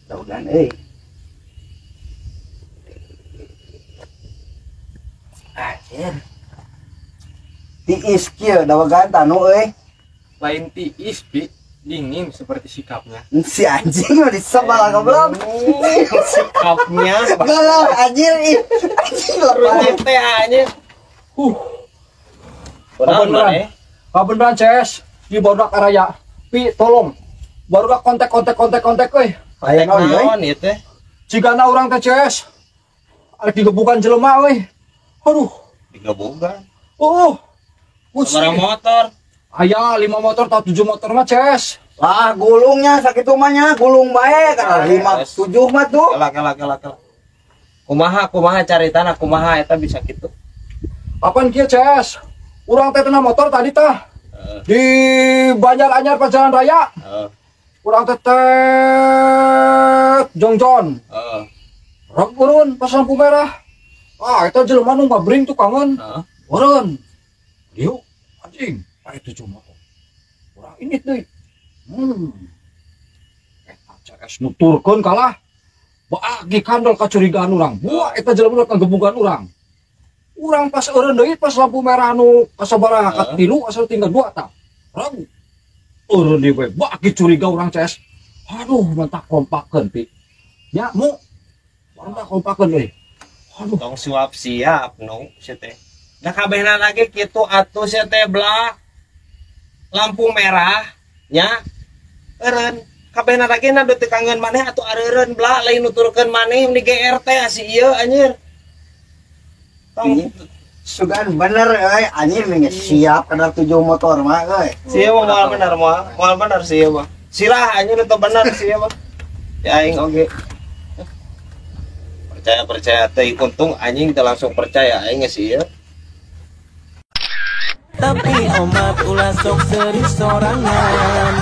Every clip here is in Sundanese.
Dawagan euy. Anjir. Tiis kieu dawagan tanu euy. Lain tiis, Pi. Dingin seperti sikapnya. Si anjing mah disebal goblok. Sikapnya. Galau anjir ih. Anjing lepas teh anjir. Kabeneran. Kabeneran CS di barudak araya. Pi tolong. Barudak kontak kontak kontak kontak euy. Aya naon ieu teh? Cigana urang teh CS. Arek digebukan jelema euy. Aduh, digebukan. Oh. Sabaraha motor? Aya 5 motor atau 7 motor mah CS. Lah gulungnya sakitu mah nya, gulung bae kana 5 7 mah tuh. Kela kela kela kela. Kumaha kumaha caritana kumaha eta bisa kitu? Apaan kieu CS? Urang teh tena motor tadi tah. Di Banjaranyar pas jalan raya. Urang teh jongjon. Rek urun pas lampu merah. Ah, eta jelema nu ngabring tukangan. Urun. Dieu anjing, aya 7 motor. Urang ini deui. Eta CS nuturkeun kalah. Baagi kandel kacurigaan urang. Buah eta jelema nu kagebugan urang. Urang pas eureun deui pas lampu merah nu kasabaraha ka 3 asal tinggal 2 tah. Rang. Eureun deui we baagi curiga urang CS. Aduh, mentak kompakeun Pi. Nya mu. Mentak kompakeun euy. Aduh, tong suap siap nu sia teh. Da kabehna lagi kitu atuh sia teh blah. Lampu merah nya eureun. Kabehna lagi na teu kangen maneh atuh areureun blah lain nuturkeun maneh di GRT si ieu anjir. Tong sugan bener euy anjir geus siap kadar 7 motor mah euy. Sia mah moal bener moal, moal bener sia mah. Sirah anjir teu bener sia mah. Ya aing oge. Percaya-percaya teh untung anjing teu langsung percaya aing geus ieu. Tapi omat ulah sok seri sorangan.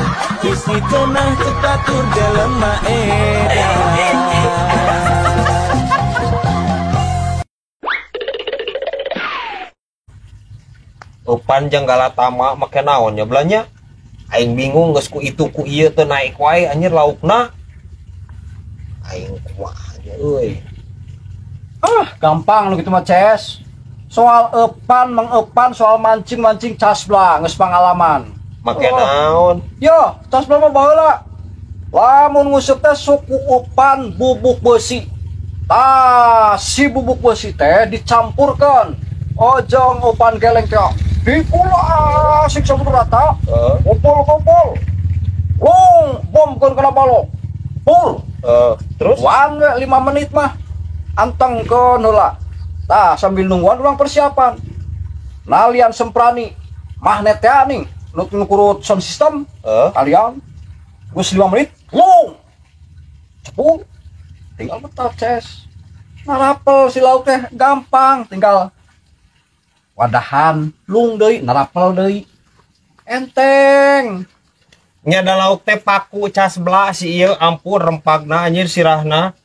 Bisi cenah cetatur jelema edan. Eupan jeung galatama make naon nya belanya? Aing bingung geus ku itu ku ieu teu naik wae anjir laukna. Aing kumaha nya euy. Ah, gampang lu gitu mah CS. Soal eupan mengepan, soal mancing-mancing cas blah geus pangalaman. Make naon? Yo, cas blah mah baheula. Lamun nguseup teh suku eupan bubuk besi. Tah, si bubuk besi teh dicampurkeun ojong eupan geleng teh. Dikulasik sampur rata. Kumpul-kumpul. Lung bomkeun kana balok. Pur. Terus wan we 5 menit mah antengkeun heula. Tah sambil nungguan urang persiapan. Nalian semprani magnet teh nih nu kurut sound system. Kalian geus 5 menit lung. Cepung. Tinggal betal ces. Narapel si lauk teh gampang, tinggal wadahan lung deui narapel deui. Enteng. Nya da lauk teh paku cas belah si ieu ampun rempagna anjir sirahna.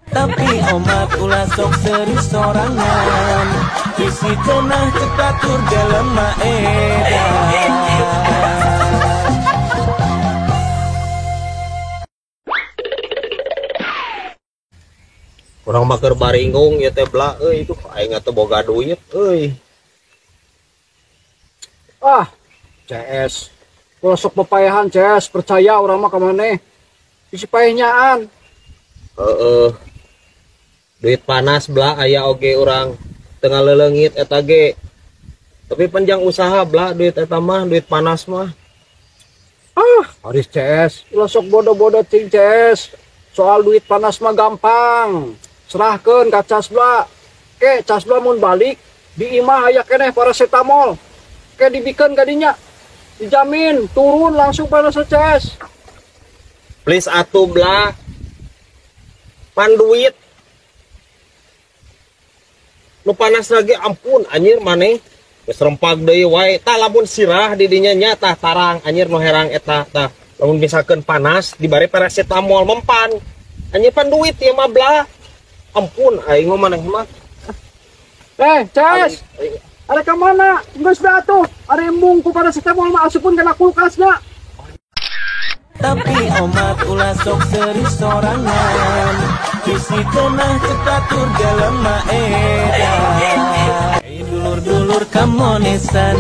Tapi omat ulah sok seri sorangan. Bisi cenah cetatur jelema edan. Urang mah keur baringgung ieu teh belah euy tuh aing teh boga duit euy. Ah, CS. Ulah sok pepayahan CS, percaya urang mah ka maneh. Bisi paehnyaan. Heeh. Duit panas belah aya oge urang tengah leleungit eta ge. Tapi panjang usaha belah duit eta mah, duit panas mah. Ah, haris CS. Ulah sok bodoh-bodoh cing CS. Soal duit panas mah gampang. Serahkeun ka cas belah. Ke cas belah mun balik di imah aya keneh paracetamol. Ke dibikeun ka dinya. Dijamin turun langsung panas CS. Please atuh belah. Pan duit. Nu panas lagi ampun anjir maneh. Geus rempag deui wae. Tah lamun sirah di dinya nya tah tarang anjir nu herang eta tah. Lamun misalkeun panas dibari paracetamol mempan. Anjir pan duit ieu mah blah. Ampun aing mah maneh mah. Ces. Are ka mana? Geus da atuh. Are embung ku paracetamol mah asupun kana kulkasna. Tapi omat ulah sok seri sorangan bisi cenah cetatur jelema edan. Dulur-dulur kamonesan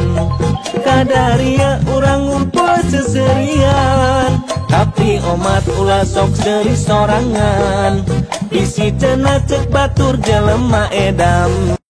kadaria urang ngumpul seserian. Tapi omat ulah sok seri sorangan bisi cenah cek batur jelema edam.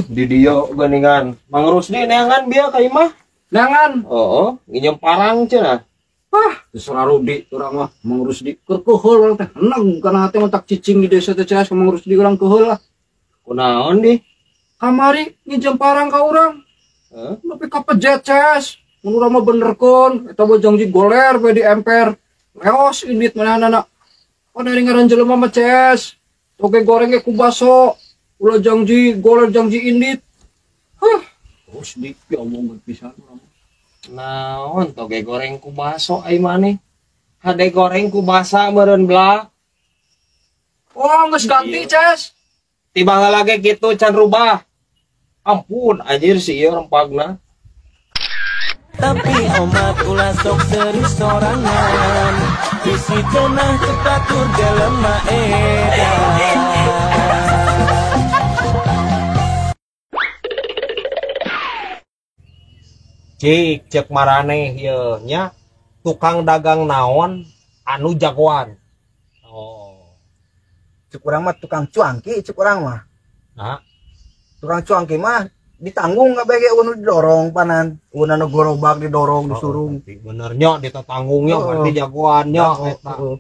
Di dia geningan. Mang Rusdi neangan bieu ka imah. Neangan. Heeh, nginjem parang cenah. Ah, terserah Rudi urang mah Mang Rusdi keur keuheul urang teh. Heneng kana hate mah tak cicing di desa teh Ces Mang Rusdi urang keuheul lah. Kunaon di? Kamari nginjem parang ka urang. Heeh. Nepi ka pejet Ces. Mun urang mah benerkeun eta mah jangji goler we di emper. Leos indit manehna. Pan ari ngaran jelema mah Ces. Toge goreng ge ku baso. Ulah jangji goler jangji indit. Hah, terus di omongan pisan urang. Naon toge goreng ku baso ai maneh? Hade goreng ku basa meureun bla. Oh, geus ganti, Ces. Tiba heula ge kitu can rubah. Ampun anjir si ieu rempagna. Tapi omat ulah sok seri sorangan bisi cenah cetatur jelema edan. Cik cek maraneh ieu nya tukang dagang naon anu jagoan. Oh. Cek urang mah tukang cuangki cek urang mah. Nah, tukang cuangki mah ditanggung kabeh ge unu didorong panan, unu anu gerobak didorong disurung. Bener nya ditatanggungnya berarti jagoan nya eta. Heeh,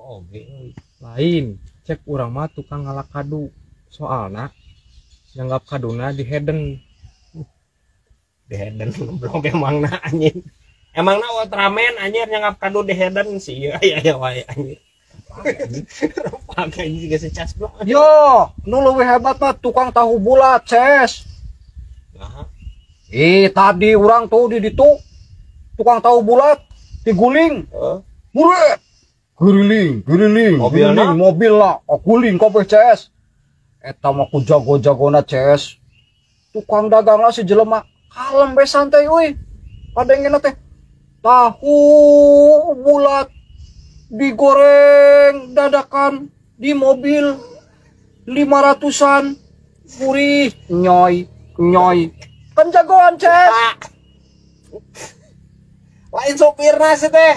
oge. Lain, cek urang mah tukang ngalak kadu. Soalna nyanggap kaduna di Heden. Di Heden goblok emangna anjing. Emangna Ultraman anjir nyanggap kadu di Heden sih ieu aya wae anjir. Rupang anjing geus cas blok. Yo, nu leuwih hebat mah tukang tahu bulat, Ces. Nah. Tadi urang tuh di ditu tukang tahu bulat diguling. Heeh. Buret. Guriling, guriling, guriling mobilna, oh, guling kabeh Ces. Eta mah ku jago-jagona Ces. Tukang dagangna si jelema kalem we santai euy. Padengena teh tahu bulat digoreng dadakan di mobil 500-an gurih nyoy nyoy. Kan jagoan Ces. Lain supirna sih teh.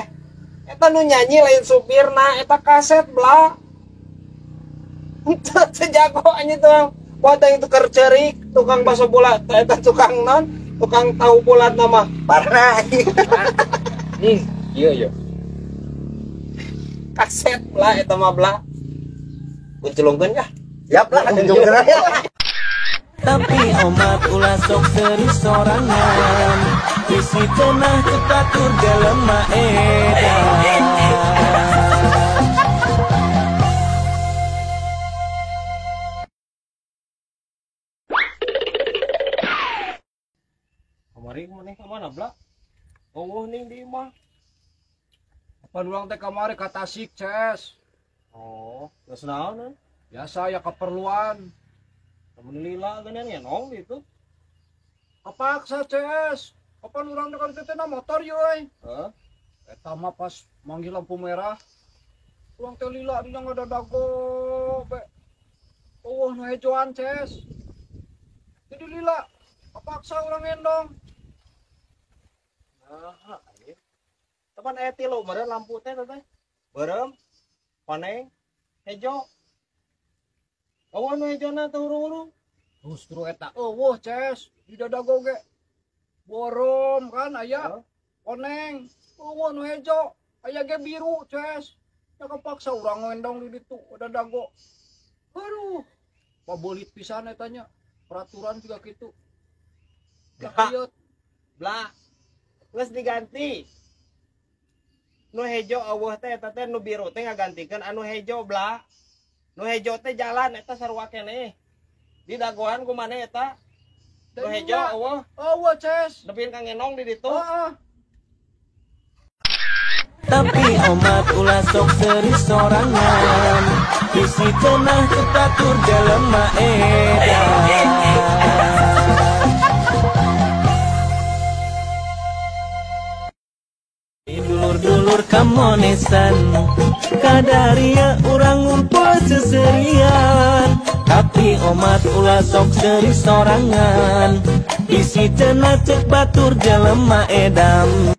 Eta nu nyanyi lain supirna, eta kaset bla. Sejago anjing tuh. Buat yang tukar cerik, tukang bakso bulat, eta tukang non, tukang tahu bulat nama. Parah. Nih, iya iya. Kaset bla eta mah bla. Kunculungkeun ya. Siap lah kunculungkeun. Tapi omat ulah sok seri sorangan bisi cenah cetatur jelema edan. Kamari maneh ka mana bla? Oh, ning di imah. Apa urang teh kamari ka Tasik, Ces. Oh, geus naon? Biasa ya keperluan. Lamun lila geunan ya nong gitu. Kepaksa, Ces. Kapan urang teh kan teh motor ye euy. Heeh. Eta mah pas manggil lampu merah. Urang teh lila dina ngadadago be. Eueuh nu hejoan, Ces. Jadi lila. Kepaksa urang endong. Nah, anjir. Teman aya tilu meureun lampu teh teh. Beureum, koneng, hejo. Eueuh nu hejona teh hurung-hurung. Justru eta eueuh, Ces, di dadago ge. Beureum kan aya. Koneng, eueuh nu hejo, aya ge biru, Ces. Ya kepaksa urang ngendong di ditu, udah dago. Aduh, pabelit pisan eta nya. Peraturan juga gitu. Bla. Bla. Geus diganti. Nu hejo eueuh teh eta teh nu biru teh ngagantikeun anu hejo, Bla. Nu hejo teh jalan eta sarua keneh. Di dagoan ku maneh eta. Nu hejo eueuh. Eueuh, Ces. Nepikeun ka ngendong di ditu. Heeh. Tapi omat ulah sok seri sorangan, bisi cenah kepatur jelema edan. Dulur-dulur kamonesan, kadaria urang ngumpul seserian. Tapi omat ulah sok seri sorangan, bisi cenah cek batur jelema edam.